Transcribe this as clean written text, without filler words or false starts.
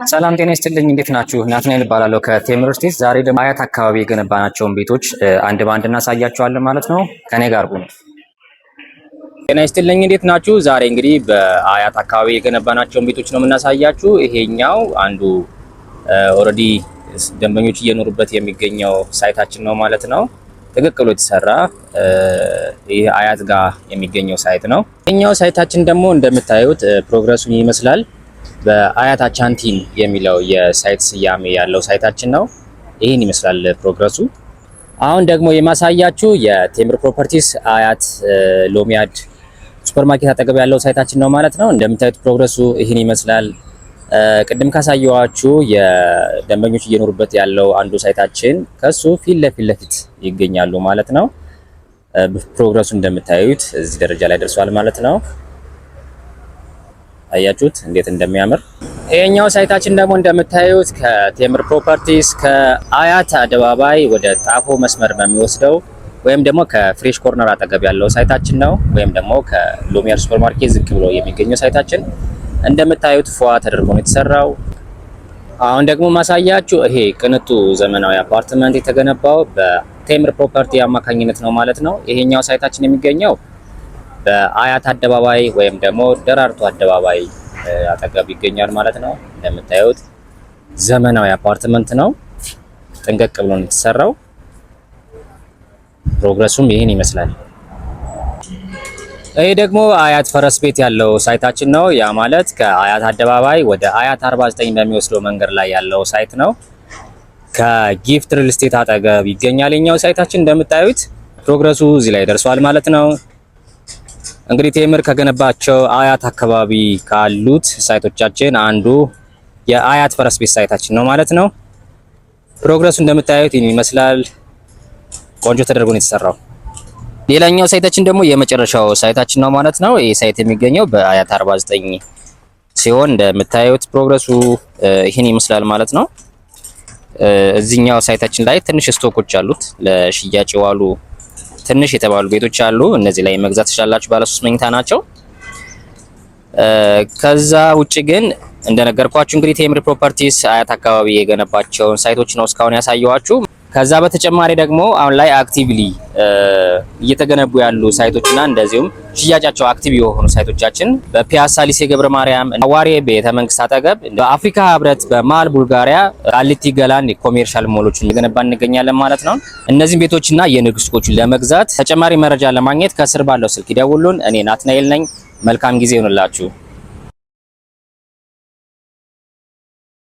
ሰላም ጤና ይስጥልኝ። እንዴት ናችሁ? ናትናኤል እባላለሁ ከቴምር ስቴት። ዛሬ ደግሞ አያት አካባቢ የገነባናቸውን ቤቶች አንድ በአንድ እናሳያችኋለን ማለት ነው። ከኔ ጋር ሁኑ። ጤና ይስጥልኝ። እንዴት ናችሁ? ዛሬ እንግዲህ በአያት አካባቢ የገነባናቸውን ቤቶች ነው የምናሳያችሁ። ይሄኛው አንዱ already ደንበኞች እየኖሩበት የሚገኘው site ኣችን ነው ማለት ነው። ጥንቅቅ ብሎ የተሰራ ይህ አያት ጋር የሚገኘው site ነው። ይሄኛው site ኣችን ደግሞ እንደምታዩት progress ኡን ይመስላል። በአያት አቻንቲን የሚለው የ site ስያሜ ያለው site ኣችን ነው። ይህን ይመስላል progress ኡ። አሁን ደግሞ የማሳያችሁ የቴምር ፕሮፐርቲስ አያት ሎሚያድ ሱፐርማርኬት አጠገብ ያለው site ኣችን ነው ማለት ነው። እንደምታዩት progress ኡ ይህን ይመስላል። ቅድም ካሳየኋችሁ የደንበኞች እየኖሩበት ያለው አንዱ site ኣችን ከሱ ፊት ለፊት ለፊት ይገኛሉ ማለት ነው። Progress ኡ እንደምታዩት እዚህ ደረጃ ላይ ደርሷል ማለት ነው። አያችሁት እንዴት እንደሚያምር። ይሄኛው site ኣችን ደግሞ እንደምታዩት ከቴምር ፕሮፐርቲስ ከአያት አደባባይ ወደ ጣፎ መስመር በሚወስደው ወይም ደግሞ ከፍሬሽ ኮርነር አጠገብ ያለው site ኣችን ነው። ወይም ደግሞ ከሎሚያድ ሱፐርማርኬት ዝቅ ብሎ የሚገኘው site ኣችን እንደምታዩት ፏ ተደርጎ ነው የተሰራው። አሁን ደግሞ ማሳያችሁ ይሄ ቅንጡ ዘመናዊ አፓርትመንት የተገነባው በቴምር ፕሮፐርቲ አማካኝነት ነው ማለት ነው። ይሄኛው site ኣችን የሚገኘው በአያት አደባባይ ወይም ደግሞ ደራርቱ አደባባይ አጠገብ ይገኛል ማለት ነው። እንደምታዩት ዘመናዊ አፓርትመንት ነው። ጥንቅቅ ብሎ ነው የተሰራው። Progress ኡም ይህን ይመስላል። ይሄ ደግሞ አያት ፈረስ ቤት ያለው site ኣችን ነው። ያ ማለት ከአያት አደባባይ ወደ አያት 49 በሚወስደው መንገድ ላይ ያለው site ነው። ከጊፍት ሪል ስቴት አጠገብ ይገኛል። የኛው site ኣችን እንደምታዩት progress ኡ እዚህ ላይ ደርሷል ማለት ነው። እንግዲህ ቴምር ከገነባቸው አያት አካባቢ ካሉት site ኦቻችን አንዱ የአያት ፈረስ ቤት site ኣችን ነው ማለት ነው። Progress ኡ እንደምታዩት ይህን ይመስላል። ቆንጆ ተደርጎ ነው የተሰራው። ሌላኛው site ኣችን ደግሞ የመጨረሻው site ኣችን ነው ማለት ነው። ይህ site የሚገኘው በአያት 49 ሲሆን እንደምታዩት progress ኡ ይህን ይመስላል ማለት ነው። እዚህኛው site ኣችን ላይ ትንሽ stock ኦች አሉት፣ ለሽያጭ የዋሉ ትንሽ የተባሉ ቤቶች አሉ። እነዚህ ላይ መግዛት ትችላላችሁ። ባለ ሶስት መኝታ ናቸው። ከዛ ውጭ ግን እንደነገርኳችሁ እንግዲህ ቴምር ፕሮፐርቲስ አያት አካባቢ የገነባቸውን site ኦች ነው እስካሁን ያሳየኋችሁ። ከዛ በተጨማሪ ደግሞ አሁን ላይ actively እየተገነቡ ያሉ site ኦችና እንደዚሁም ሽያጫቸው active የሆኑ site ኦቻችን በፒያሳ ሊሴ ገብረ ማርያም፣ አዋሬ ቤተ መንግስት አጠገብ፣ በአፍሪካ ህብረት፣ በመሃል ቡልጋሪያ፣ ቃሊቲ ገላን commercial mall ኦችን እየገነባ እንገኛለን ማለት ነው። እነዚህን ቤቶችና የንግድ ሱቆችን ለመግዛት ተጨማሪ መረጃ ለማግኘት ከስር ባለው ስልክ ይደውሉን። እኔ ናትናኤል ነኝ። መልካም ጊዜ ይሁንላችሁ።